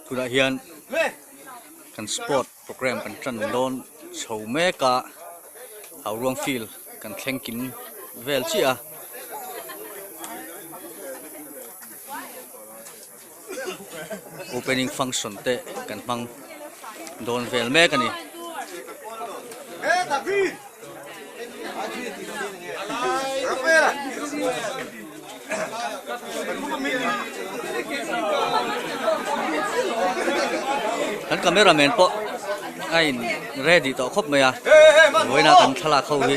Tunah hian kan sport program kan tan dawn chho mek a Hauruang field kan thleng kim vel chiah a. Opening function te kan hmang dawn vel mek a ni. Kan camera man pawh a in ready tawh khawp mai a, vawiina kan thlalak ho hi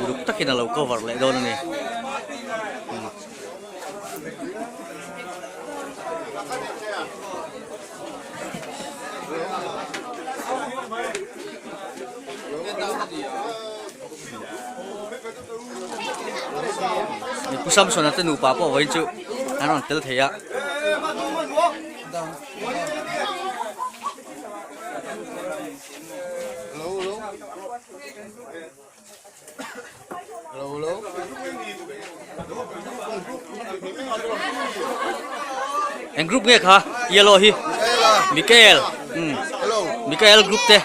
uluk takin a lo cover leh dawn a ni. Pu Samsona te nupa pawh vawiin chu an rawn tel thei a. Eng group nge kha yellow hi Mikael Mikael group te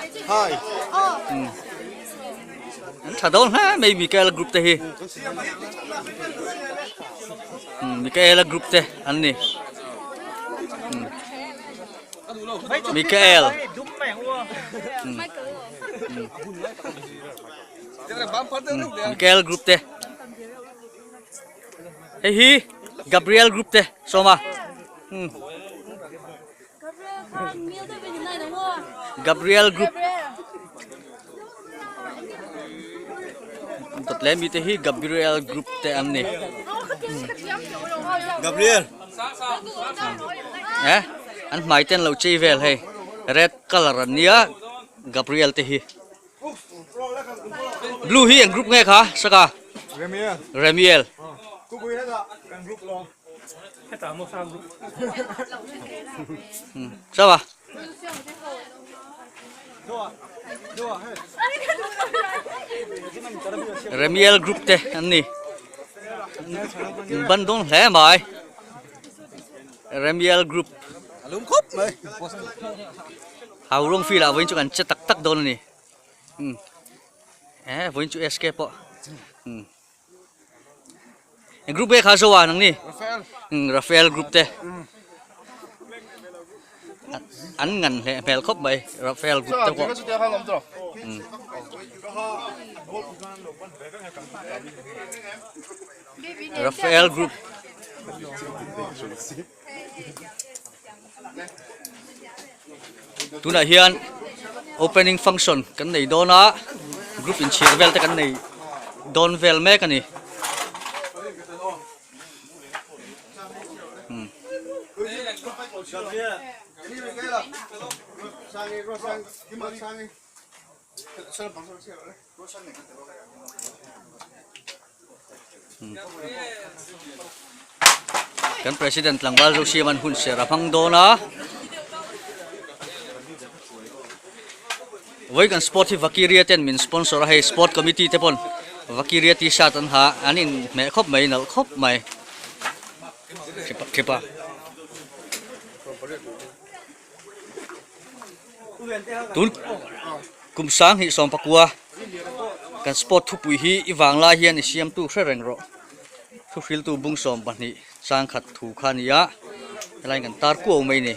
an tha dawn hle mai Mikael group te hi Mikaela group te an ni Mikael Mikael group te hei hi Gabriel group te sawma Gabriel group dawt leh mite hi Gabriel group te an ni Gabriel eh an hmai te an lo chei vel hei red color an nia Gabriel te hi. Blue hi eng group nge kha saka? Remiel. Remiel. Sao à? Remiel group te an ni. Ban dawn hle mai. Remiel group. Alum khawp mai. Hau rawng field ah vawiin chu kan che tak tak dawn a ni umm eh vawiin chu SK pawh umm eng group nge kha zo a nang ni umm Rafael group te an ngan hleh hmel khawp mai Rafael group te pawh umm Rafael group. Tunah hian opening function kan nei dawn a group inchhir vel te kan nei dawn vel mek a ni. Kan president tlangval zo siam an hun ser a hmang dawn a vawi kan sport hi vakiria ten min sponsor a hei sport committee te pawn vakiria t-shirt an ha an in hmeh khawp mai nalh khawp mai khipa. Tun kum sang hnih 19 kan sport thupui hi i vang lai hian i siamtu hre reng rawh. Thuhriltu bung 12 chang khat thu kha a ni a, helai kan tar kuau mai a ni.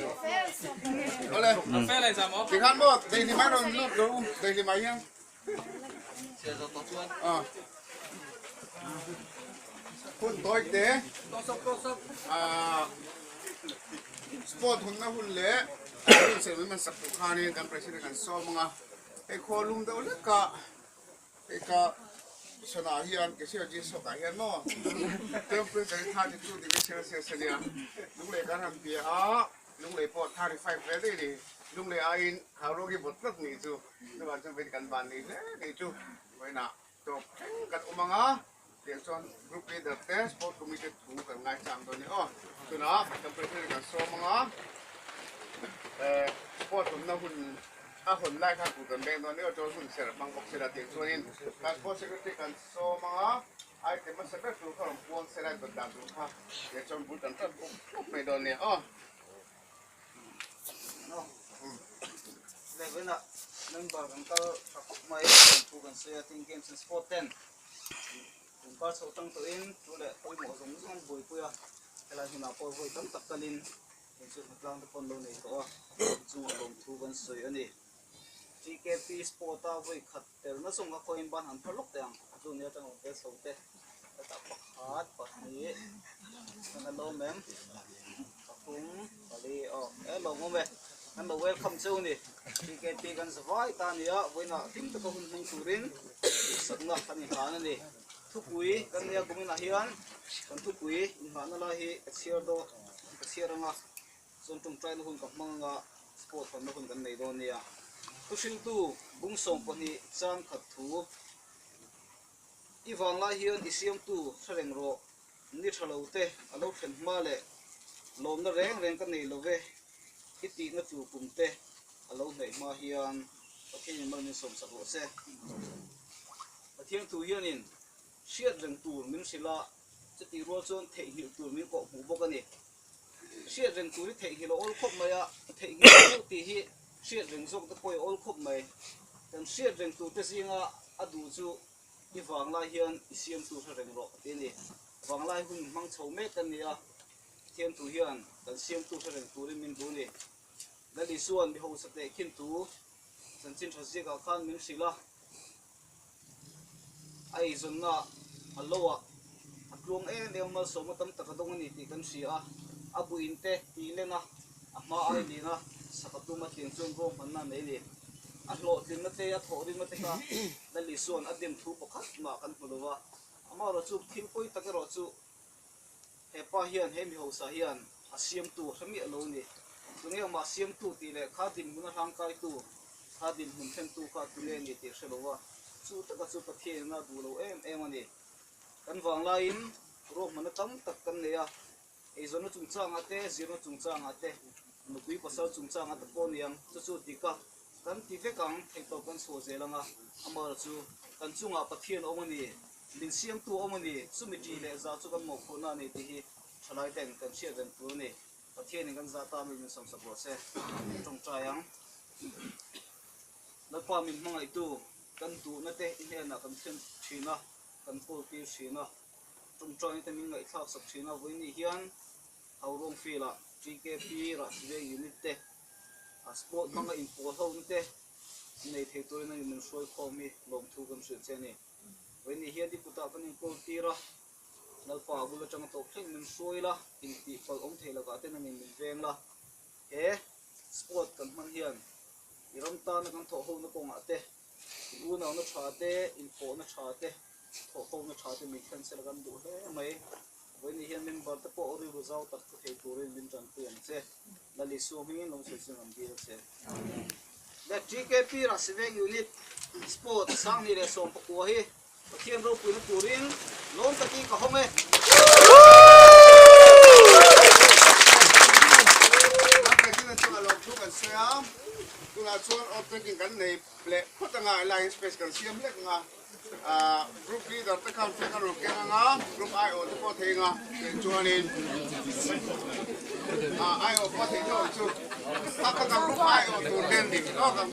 Sport hunna hun leh hun serh mai hmansak tur khanin kan president kan sawm ang a, hei khaw lum deuh hlek a, hei ka sana hian ke siar ji sawk ah hian maw temperature hi 32 degree celsius a nia, lunglei kan han bia a, lunglei pawh 35 vel daih a ni, lunglei aiin hauruak hi vawt tlat nih chu, chuvang chuan vei kan van nei hle nih chu vawiinah tawp thleng kan awm ang a. Tiang chuan group leader te sport committee thu kan ngaichang dawn a ni aw. Tunah kan president kan sawm ang a, eh sport awmna hun a hawn lai khan tur kan beng dawn a ni aw, chuan hun serh hmang bawk sela tiang chuanin kan sport secretary kan sawm ang a. Item hmasa ber tur kha rawn puang se lai dawt dan tur kha he chuan bul tan tan pawp pawp mai dawn nia aw. Level-ah member kan kal tha khawp mai a thu kan sawi a, tin games and sport ten kum kar chhoh tang tawhin thu leh pawimawh zawng zawng an buaipui a, helai hmunah pawh vawi tam tak kalin kei chu hnatlang te pawh an lo nei tawh a, chungah lawmthu kan sawi a ni. TKP Sport-a vawi khat Telna zawng a khawiin ban han phar lawk teh ang, chu nia tang awm vel chho te hetah pakhat pahnih kan la lawm em pathum pali aw e lawm awm e kan lo welcome cheu ni TKP kan za vai ta nia vawiinah hlim taka hun hmang turin duhsakna kan inhlan a ni thupui kan nia kuminah hian kan thupui inhlanna lai hi ka chhiar dawn ka chhiar anga Chuan tawngtaina hun ka hmang anga sport hawnna hun kan nei dawn nia. Thuhriltu bung 12 chang khat thu I vanglai hian i siamtu hre reng rawh, ni tha lo te a lo thlen hma leh lawmna reng reng ka nei lo ve i tihna tur kum te a lo hnaih hma hian Pathianin mal min sawmsak rawh se. Pathian thu hianin hriat reng tur min hrilh a, chutih rual chuan theihnghilh tur min kawhhmuh bawk a ni. Hriat reng tur hi theihnghilh a awl khawp mai a, theihnghilh deuh tih hi hriat reng zawk te pawh a awl khawp mai. Kan hriat reng tur te zinga a duh chu i vanglai hian i siamtu hre reng rawh tih a ni. Vanglai hun hmang chho mek kan ni a, Thiamtu hian kan siamtu hre reng turin min duh a ni. Lal Isua'n mi hausa teh khin thu chanchin tha ziakah khan min hrilh a. A eizawnna a lo ah a tluang em em a, malsawmna tam tak a dawng a ni tih kan hria a, a buin te tih len a, a hma ai lin a, sak a tum a tiang chuan ruahmanna a nei a ni. A hlawhtlinna te, a thawhrimna te kha Lal Isua'n a dem thu pakhat mah kan hmu lo va, amaherawhchu thil pawi tak erawh chu He pa hian, he mi hausa hian a siamtu a hre miah lo a ni. Tunge amah siamtu tih leh kha dinhmun a hlangkaitu, kha dinhmun thlentu kha tunge ni tih a hre lo va, chu taka chu Pathianin a duh lo em em a ni. Kan vanglaiin ruahmanna tam tak kan nei a, eizawnna chungchangah te, zirna chungchangah te, nupui pasal chungchangah te pawh a ni ang, chu chu dik a, kan ti vek ang, theihtawp kan chhuah zel ang a, amaherawhchu chu kan chungah Pathian a awm a ni. Min siamtu awm a ni, chumi ṭih leh zah chu kan mawhphurhna a ni tih hi ṭhalai ten kan hriat reng tur a ni. Pathianin kan zah ta mi min sawmsak rawh se, ka ṭawngṭai ang. Lalpa min hmangaihtu, kan duhna te i hnenah kan thlen ṭhin a, kan kawl tir ṭhin a, ṭawngṭaina te min ngaihthlak sak ṭhin a, vawiin hian Hauruang Field-ah TKP Rahsiveng Unit te, Sport hmanga inpawl ho na te nei thei turin a min hruai khawm hi lawmthu kan hrilh che a ni. Vawiin hian i kutah kan inkawl tir a, Lalpa a bul atanga tawp thleng min hruai la, intih palh awm thei lakah ten anin min veng la. He sport kan hman hian i ram tana kan thawh hona kawngah te, in unauna tha te, inpawhna tha te, thawh hona tha te min thlen sela kan duh hle mai. Vawiin hian member te pawh rilru zau tak pu thei turin min tanpui ang che. Lal Isua hmingin lo sawi chu an dil a che. The TKP Rahsiveng Unit Sport 2019 hi Pathian ropuina turin lawm takin ka hawng e. Kan President chuan a lawm thu kan sawi a, tunah chuan off taking kan nei leh phawt anga helai hi space kan siam hlek anga group leader te khan flag an rawn keng anga group aiawh te pawh thei anga tih chuanin aiawh pawh thei deuh ang chu kha kha kan group aiawh tur te an ni.